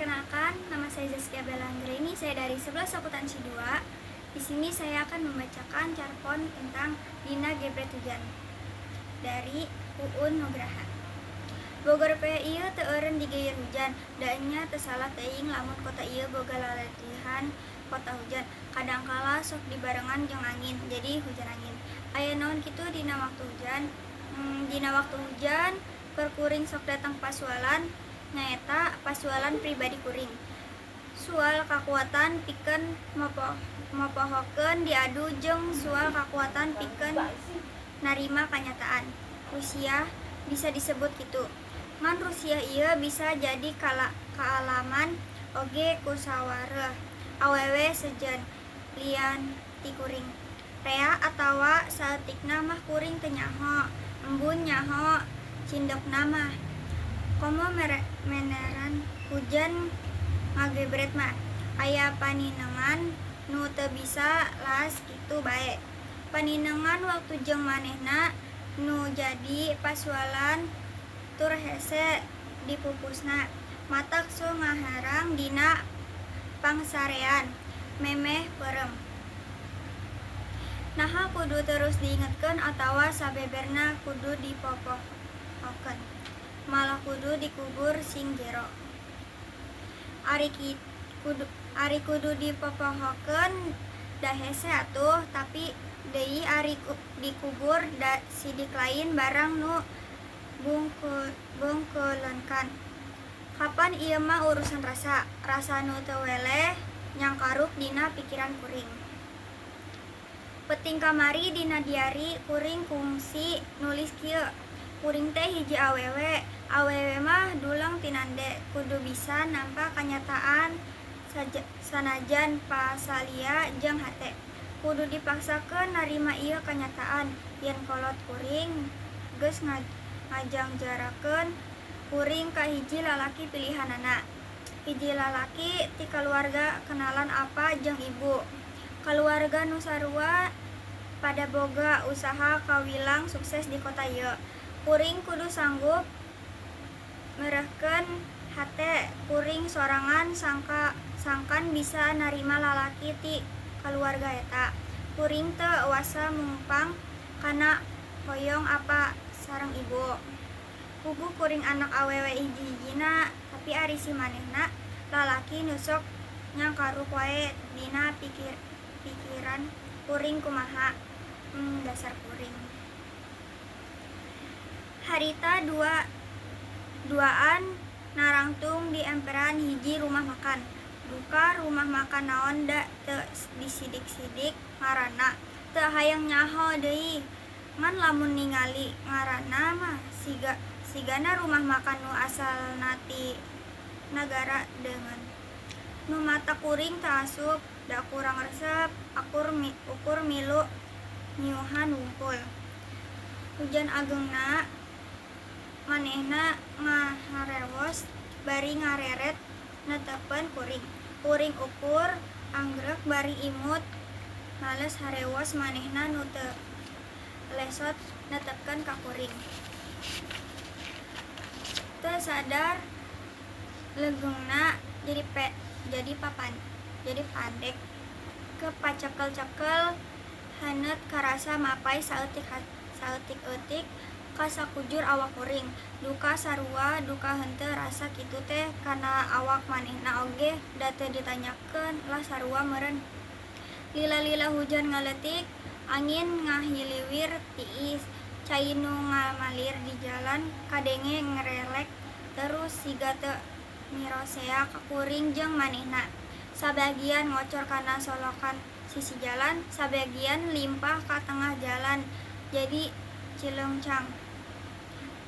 Perkenalkan, nama saya Zaskia Bella Anggreni, saya dari 11 Akuntansi 2. Di sini saya akan membacakan carpon tentang Dina Gebret Hujan dari Uun Nugraha. Bogor poe ieu teu eureun digeuyeur hujan, da nya teu salah teuing lamun kota ieu boga laladihan kota hujan. Kadangkala sok dibarengan jeung angin, jadi hujan angin. Aya naon kitu dina waktu hujan? Dina waktu hujan keur kuring sok datang pasualan, nyaeta pasualan pribadi kuring. Sual kakuatan pikeun mopohokeun diadu jeung sual kakuatan pikeun narima kanyataan. Rusiah bisa disebut kitu. Ngan rusiah ieu bisa jadi kaalaman oge ku sawareh awewe sejen lian ti kuring. Rea atawa saeutikna mah kuring teu nyaho, embun nyaho cindekna mah. Komo meneran hujan ngagebret mah, aya paninengan nu teu bisa laas kitu bae. Paninengan waktu jeung manehna nu jadi pasualan tur hese dipupusna. Matak sok ngaherang dina pangsarean, memeh peureum. Naha kudu terus diingetkeun atawa sabeberna kudu dipopohokeun. Malah kudu dikubur sing jero. Ari kudu dipopohokeun da hese atuh, tapi deui ari dikubur da sidik lain barang nu bungkeuleunkan. Kapan ieu mah urusan rasa, rasa nu teu weleh nyangkaruk dina pikiran kuring. Peuting kamari dina diari kuring kungsi nulis kieu. Kuring teh hiji awewe, awewe mah duleng tinande, kudu bisa nampa kanyataan sanajan pasalia jeung hate. Kudu dipaksakeun narima ieu kanyataan yen kolot kuring geus ngajangjarakeun kuring ka hiji lalaki pilihanana. Hiji lalaki ti kaluarga kenalan apa jeung ibu. Kaluarga nu sarua pada boga usaha kawilang sukses di kota ieu. Kuring kudu sanggup merehkeun hate kuring sorangan sangkan bisa narima lalaki ti kaluarga eta. Kuring teu wasa mungpang kana hoyong apa sareng ibu. Puguh kuring anak awewe hiji-hijina, tapi ari si manehna lalaki nu sok nyangkaruk wae dina pikiran kuring kumaha. Dasar kuring. Harita duaan narangtung di emperan hiji rumah makan. Duka rumah makan naon da teu disidik-sidik ngaranna. Teu hayang nyaho deui. Ngan lamun ningali ngaranna mah sigana rumah makan nu asalna ti nagara deungeun. Nu mata kuring teu asup, da kurang resep, ukur milu nyiuhan wungkul. Hujan ageungna manehna ngaharewos bari ngareret netepen kuring. Kuring ukur anggrek bari imut males harewos manehna nu teu lesot netepkeun ka kuring. Teu sadar leungeunna jadi pandek kepacekel-cekel haneut karasa mapay saeutik-eutik ka sakujur awak kuring. Duka sarua duka henteu rasa kitu teh kana awak manehna oge da teu ditanyakeun lah sarua meureun. Lila-lila hujan ngaletik, angin ngahiliwir tiis, cai nu ngamalir di jalan kadenge ngrelek terus siga teu mirosea ka kuring jeung manehna. Sabagian ngocor kana solokan sisi jalan, sabagian limpah ka tengah jalan jadi cileungcang.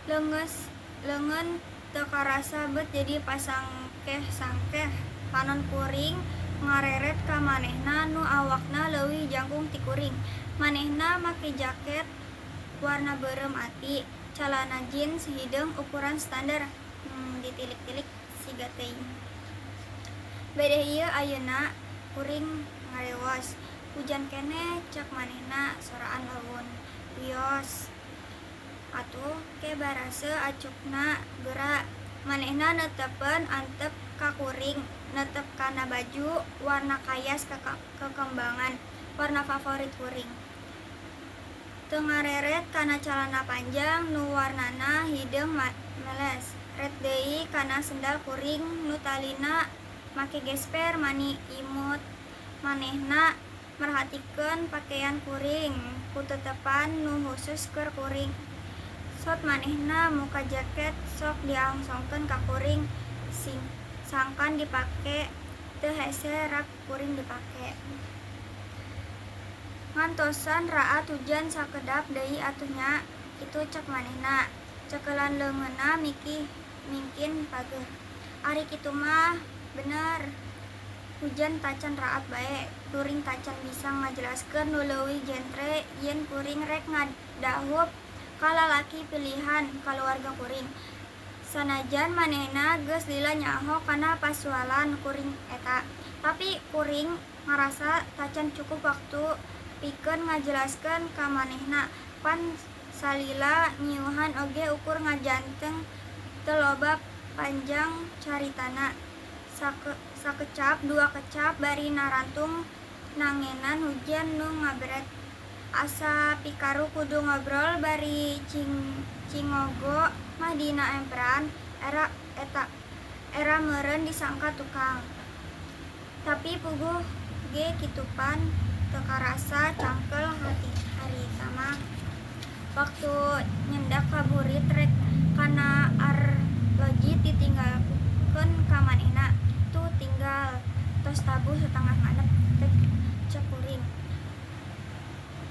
Leungeun teu karasa bet jadi pasangkeh-sangkeh. Panon kuring ngareret ka manehna nu awakna leuwih jangkung ti kuring. Manehna make jaket warna beureum ati, calana jeans hideung ukuran standar, ditilik-tilik siga teuing. Bedeh ieu ayeuna kuring ngarewos. Hujan keneh cek manehna soraan lawun. Wios atuh ke baraseuh acukna geura. Manehna neutepeun antep ka kuring, neutep kana baju warna kayas kekembangan, warna favorit kuring. Teu ngareret kana calana panjang nu warnana hideung meles. Ret deui kana sendal kuring nu talina make gesper mani imut. Manehna merhatikeun pakean kuring ku teutepan nu husus keur kuring. Sot manehna muka jaket sok diangsongkeun ka kuring sangkan dipake teu hese rak kuring dipake. Ngantosan raat hujan sakedap deui atuh nya, kitu cek manehna. Cekelan leungeunna mingkin pageuh. Ari kitu mah bener. Hujan tacan raat bae, kuring tacan bisa ngajelaskeun nu leuwih jentre yen kuring rek ngadahup ka lalaki pilihan kaluarga kuring. Sanajan manehna geus lila nyaho kana pasualan kuring eta, tapi kuring ngarasa tacan cukup waktu pikeun ngajelaskeun ka manehna. Pan salila nyiuhan oge ukur ngajanteng teu loba panjang caritana. Sakecap dua kecap bari narantung nangenan hujan nu ngaberet. Asa pikaruh kudu ngobrol bari cingogo mah dina emperan era eta era meureun disangka tukang. Tapi puguh ge kitu pan teu karasa cangkeul harita mah. Waktu nyendak ka burit rek kana arloji ditinggalkeun ka manehna. Tuh tinggal tos tabuh satengah nganep cek kuring.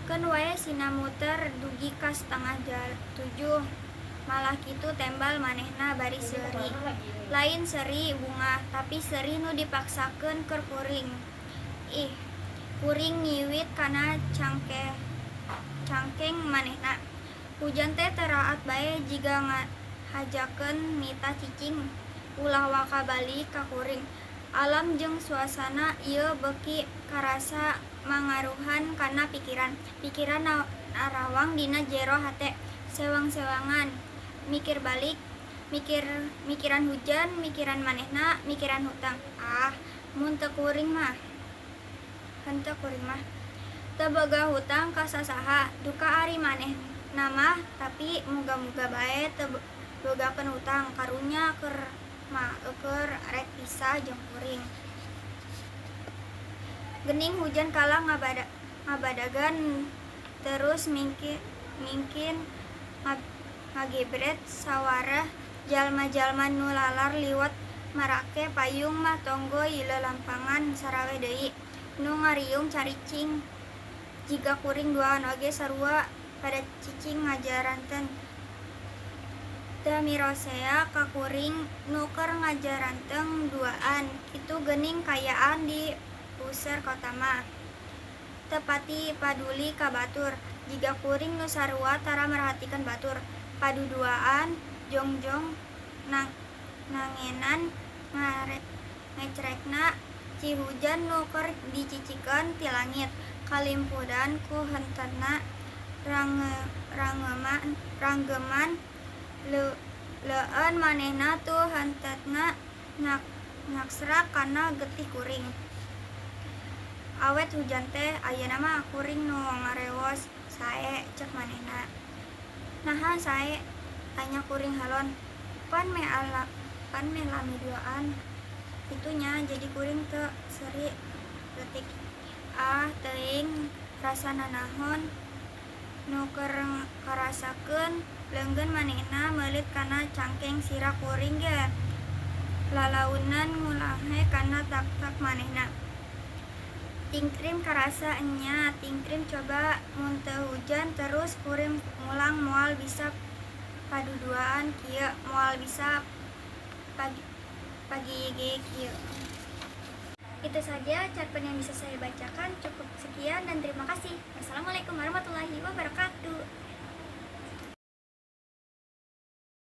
Keun wae sina muter dugi ka 6:30. Malah kitu tembal manehna bari seuri. Lain seuri bungah, tapi seuri nu dipaksakeun keur kuring. Ih, kuring nyiwit kana cangkeng manehna. Hujan teh teu raat bae jiga ngahajakeun mita cicing. Ulah waka balik ka kuring. Alam jeung suasana ieu beuki karasa mangaruhan kana pikiran. Pikiran narawang dina jero hate, sewang-sewangan, mikir balik, mikiran hujan, mikiran manehna, mikiran hutang. Ah, mun teu kuring mah. Henteu kuring mah. Teu boga hutang ka sasaha, duka ari manehna mah, tapi muga-muga bae teu bogakeun hutang, karunya keur mah eueur rek pisah jeung kuring. Gening hujan kalah ngabadagan terus mingkin ngagebret sawareh jalma-jalma nu lalar liwat marake payung mah tonggoy lelampangan sarawe deui nu ngariung caricing jiga kuring duaan oge sarua pada cicing ngajaranten. Teu mirosea ka kuring nu keur ngajaranteng duaan kitu geuning kaayaan di puseur kota mah. Teu pati paduli ka batur, jiga kuring nu sarua tara merhatikeun batur. Paduduaan jongjong nangenan ngecrekna ci hujan nu keur dicicikeun ti langit. Kalimpudan ku hentena ranggeman leueun manehna tuh hentetna nyaksrak kana getih kuring. Awet hujan teh ayeuna mah kuring nu ngarewos sae cek manehna. Naha sae? Tanya kuring halon. Pan meh lami duaan kitu nya jadi kuring teu seuri leutik. Ah teuing rasa nanaon nu keur karasakeun leunggeun manehna meulit kana cangkeng sirah kuring ge lalaunan ngulahe kana tak-tak manehna. Tingtrim karasa enya, tingtrim coba mun teu hujan terus kuring mulang moal bisa paduduaan kieu, moal bisa pagi ge kieu. Itu saja cerpen yang bisa saya bacakan. Cukup sekian dan terima kasih. Wassalamualaikum warahmatullahi wabarakatuh.